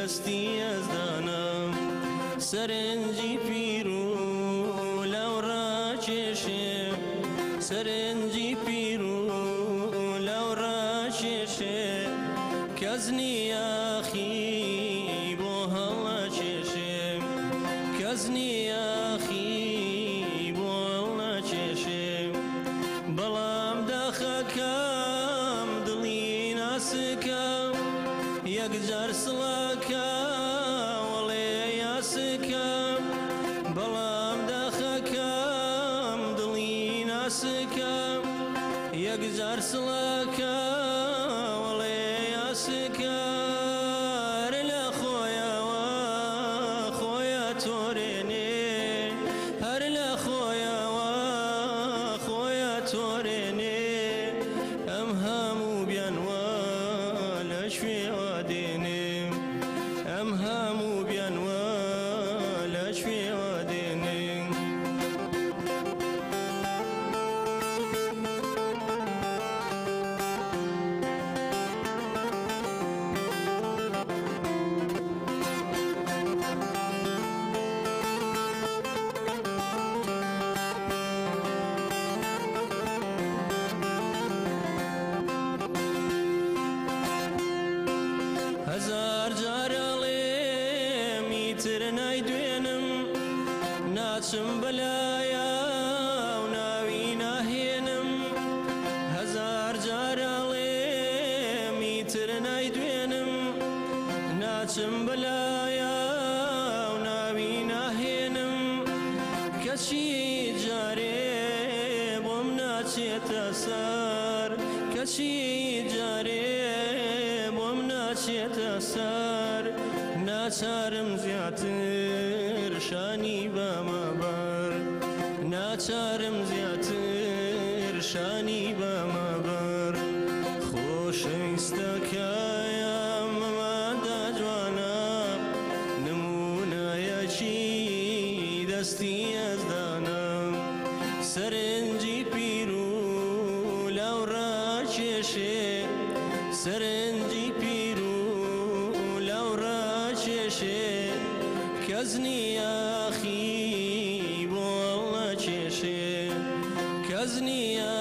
دەستی ئەزدانە. سەرنجی پیر و لاو ڕاکێشێ، سەرنجی پیر و لاو ڕاکێشێ، کەس نییە ئاخی بۆ هەڵناکێشێ، کەس نییە ئاخی بۆ هەڵناکێشێ. بەڵام داخەکەم دڵی ناسکە، یەکجار سڵاکە وەڵێ یاسکە. بەڵام داخەکەم دڵی ناسکە، یەکجار سڵاکە وەڵێ یاسکە. هەر لە خۆیەوە خۆیە تۆرێنێ، هەر لە خۆیەوە خۆیە تۆرێنێ، ئەم هەموو بیانوە لە شوێوە دێنێ، ئەم هەموو بیانوە لە شوێوە دێنێ. هەزار جار ئەڵێم ئیتر نایدوێنم، ناچم بەلایا و ناوی ناهێنم. هەزار جار ئەڵێم ئیتر نایدوێنم، ناچم بەلایا و ناوی ناهێنم. کەچی جارێ بۆم ناچێتە سەر، کەچی جارێ بۆم ناچێتە سەر، ناچارم زیاتر شانی بەمە بەر، ناچارم زیاتر شانی بەمە بەر. خۆشەویستەکەیم مەماندا جوانە، نمونەیەکی دەستی ئەزدانە. سەرنجی پیر و لاو ڕاکێشێ، سەرنجی پیر و لاو ڕاکێشێ، کەس نییە ئاخی بۆ هەڵناکێشێ، کەس نییە